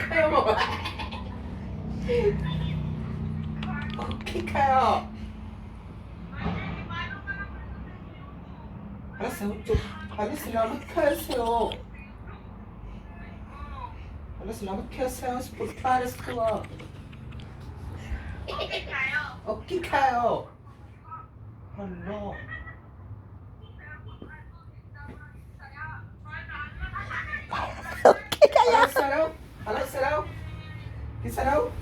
가요. Okay kayo. 알았어요. 좀 알았어요. 켜세요. 알았어요. 켜세요. 스포츠파레스 클럽. Okay kayo. Hello. Okay kayo. 알았어요. 알았어요. 괜찮아요?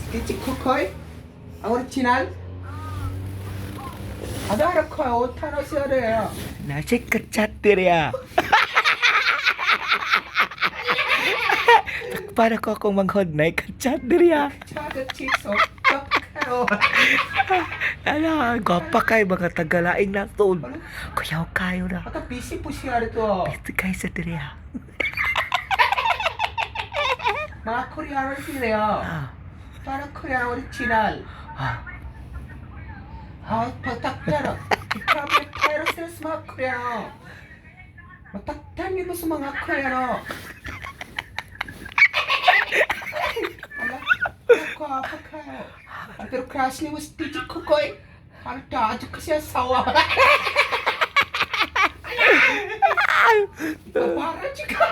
스케치 코코이? Ang original? Ano ko? Tano siya rin. Nasa kachat diri ah. Para ko akong manghod na kachat diri ah. Chaga chicks, oh. Kayo. Ala, gwapa kay mga tagalaing naton. Kuyaw kayo na. Aka busy po siya rito. Pwede kayo sa diri ah. Mga Koreano sila. Ah, Para Koreano original. ah. 아, patakdara. Ikaw pero sila sa mga Koreano. Matakdan mo sa mga Koreano. Ala, ako, apa kayo. Pero crush ni mo si Titi Kukoy. Ano ta, ka siya sawa. Para chika.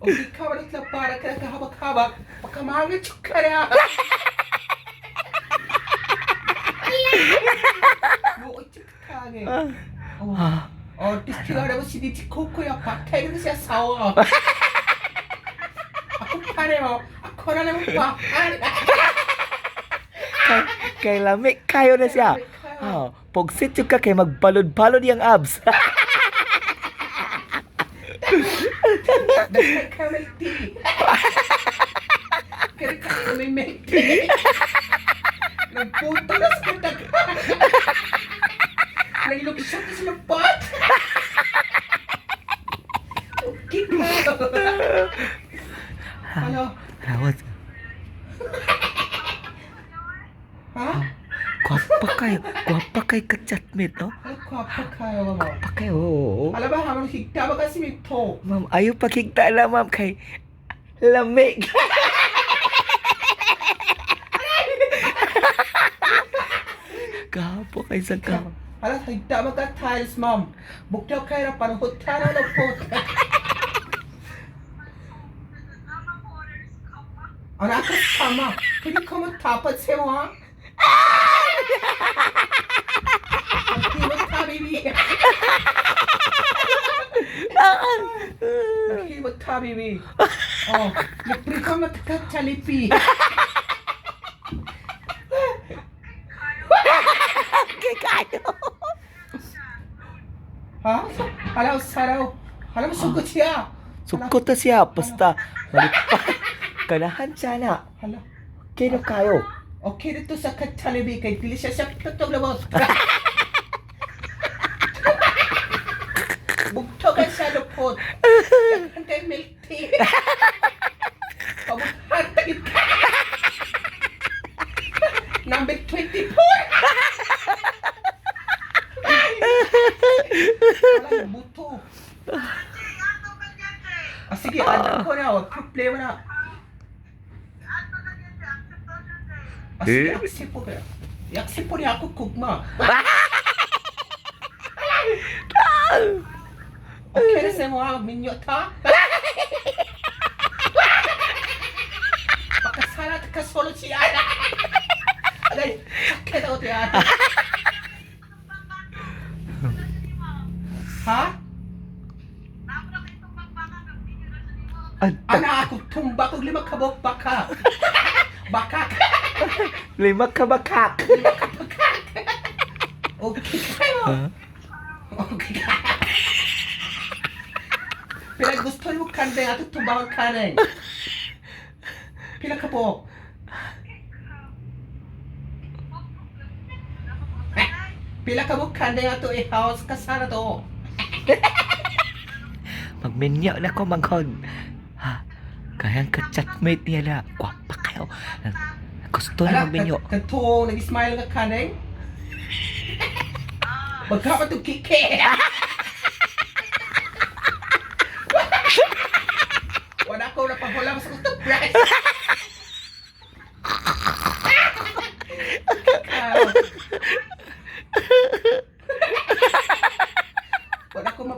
O ikaw ulit lang para ka nagkahabak-habak. Pagkamangit ka na. 뭐 어찌 어, Ah. 어, 디스티가 시디치 코코야 박타이는 siya sawa. Ako pareho. Ako na naman pa. Kay, kay lami kayo na siya. Ah, pugsit ka kay magbalod-balod yung abs. Dahil ka milk tea. Kaya ka may milk tea. Nagputo na sa kadag. Naglukso ka sa lupot. Okay ka. Ano? Rawat, Ha? gwapa kayo. Gwapa kay kachatmate, no? Ano kwapa kayo mo? Gwapa kayo. Oo. Alam ba, habang higta ba kasi may to? Ma'am, ayaw pakigta na, ma'am, kay lamig. Gapo kay sa ka. Alam, higta ba ka tiles, ma'am? Buktaw kayo na panahot ka na lupot. Ano ako sama? Pwede ko matapad sa mo, ha? Hindi mo ta, baby. Hindi mo ta, baby. Oh, libre ko matakachalipi. Kay kayo. Ha? Alam, saraw. Alam, sugot siya. Sugkot na siya, basta malipa. Kanahan siya na. Hala. Kino kayo. Okay dito sa kachalibi kay dili siya siya tutog labot. Bugtogan siya lupot. Daghan kay milk tea. Pabuhat tagit ka. Number 24. Wala, buto. Ah, sige, anak ko na. Wag problema na. Ah, sige, Eh? accept po kaya. I-accept po niya ako, kugma. Okay na sa mga minyo ta. Pagkasala ka solo siya. Agay, sakit ako tiyan. Ha? Ang Ana ako tumba kog lima kabok baka. Baka. lima ka bakak. Lima kabak. Okay kayo. Okay ka. Pila gusto mo kandeng ato tumba ang kaneng. Pila kabok. Pila kabok kandeng ato i-house kasana to. Magminyo na ko manghod. Ha? Kayang ka-chatmate niya na. Gwapa kayo. Gusto na magminyo. Katong nag-smile ka kaneng. Magkapa to kike.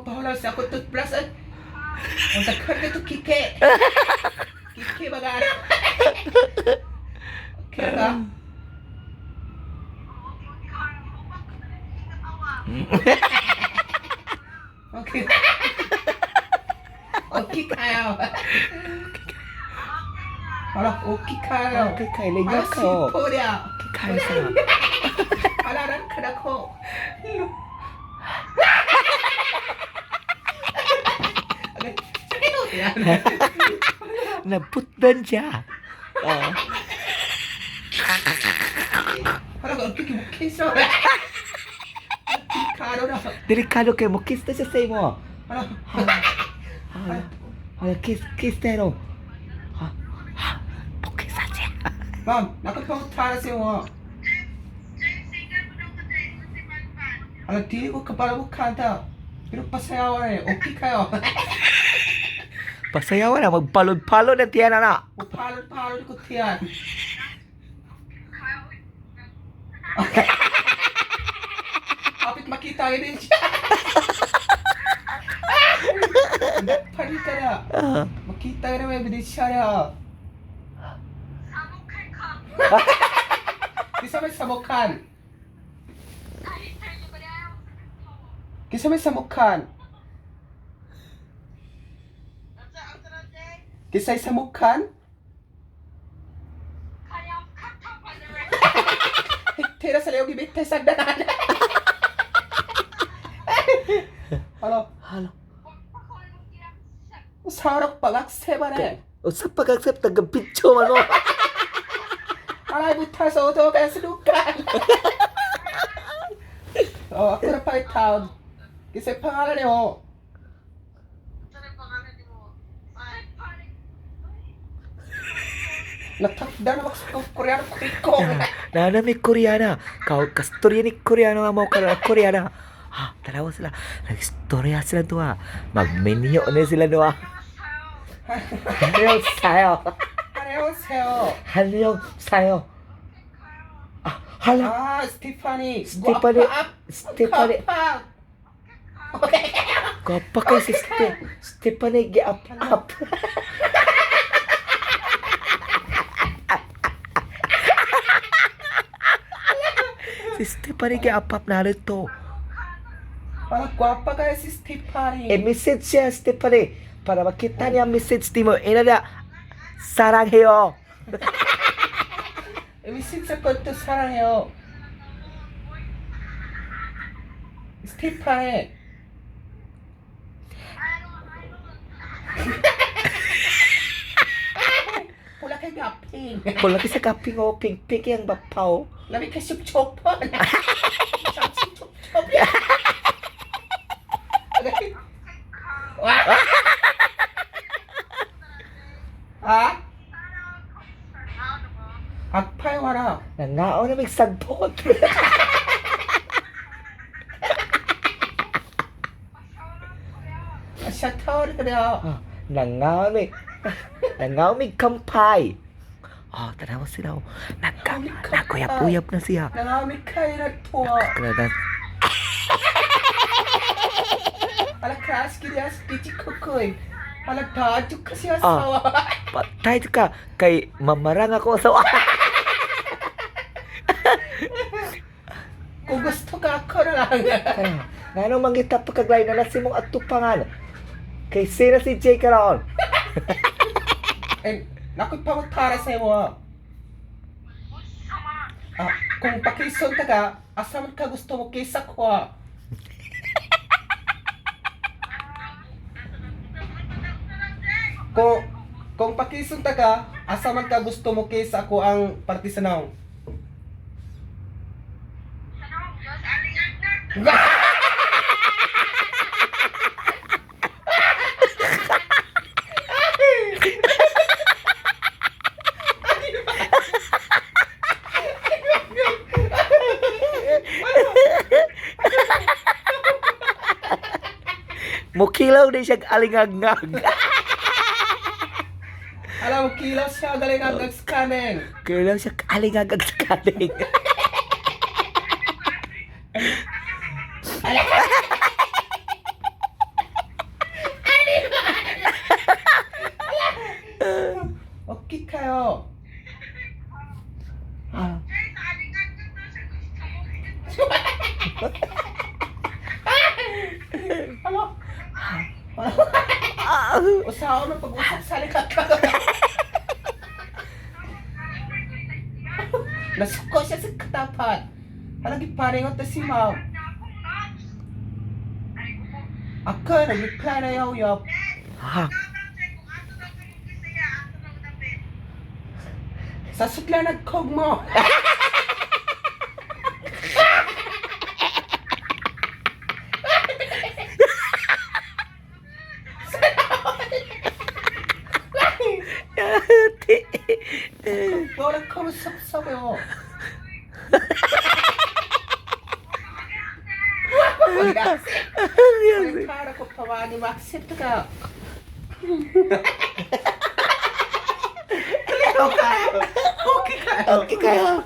Magpahulaw sa ako toothbrush eh. Ang daghan ka to kike. Kike mga anak. Okay ka? Okay. Okay kayo. Hala, okay kayo. Okay kay lingaw Hala, ka, oh. sipo niya. Okay kayo sa. Hala, ran ka na ko. Okay. Sakit yan. Nabutdan siya. Oh. Hala, okay, okay, so. Karo na. Delikado kay mo kiss na siya sa imo. Hala, Hala, hala, kiss, kiss na ro. Ha, ha, pukisa siya. Ma'am, nakapangutara sa imo. Hala, dili ko kabalo mo kanta. Pero pasayawan eh. Okay kayo. Pasayawan na, magpalod-palod na tiyan na. Palod-palod ko tiyan. Kapit makita yun siya. Nagpalit ka na. Ah. Makita yun ang ebidensya niya. Kisa may samukan. Kisa may samukan. Kisa'y samukan? Tira sa leog ibitay sa danan. Alo, Hala. sarok pag-accept Usa pag-accept taga-picture man mo. Alay butas oto kaya sinukan. Oh, ako na pa town. Kisa'y pangalan niyo. Natakda na magsukong Koreano kuiko. Nana may Koreana. Kau kastorya ni Koreano nga mo karon Koreana. Ha, tanawa sila. Nagstorya sila duha. Magminyo na sila duha. Hanyo sayo. 안녕하세요. Hanyo sayo. Ah, hala. 아, 스테파니. 스테파니. 스테파니. Gwapa kay si Stephanie gi-up up. Si Stephanie gi-up up na rito. 아, gwapa si 스테파니. E message siya Stephanie para makita niya ang message ni mo. Ina niya, sarangheyo. 진짜 것도 사랑해요. 스테파니. Wala kay gaping. Wala kasi kaping o pink pink yung bapaw. Labi kay sukchopon. Sukchopon. 아? 악파에 와라. Nangao na may sagbot. 샤타오를 그래요. Ah, Nangao may nangao may kampay. Oh, tanawa sila. Oh. Nagka, nagkuyap-uyap na siya. 내가 미카엘을 토아. Nagkakrada. 알라 크라스키리아스 비치코코이. 알라 다주크시아사와. Patay ka. Kay mamarang ako sa... 고구스토가 아커를 Ngano man kita pagkaglay na nasi mong atupangan. Kay sina si Jay karon. 나쿠파고 타라세워. 아, kung pakison ka ka, asa man ka gusto mo kaysa ko ah. Kung pakison ta ka, asa man ka gusto mo kaysa ako ang partisanaw. Mukilaw din siya alingagngag. Alam mo, kilaw siya galing ang scanning. Kilaw siya alingagag sa kaling. Usaha man pag-usap sa likat ka. Nasuko siya sa katapat. Halagi paringot na si ma'am. Ako, nag-reply na yaw yaw. Ha? Sa sutla nagkog mo. Wala ko masapsaw. Para ko pawagi ma-accept ka. Okay kayo. Okay kayo.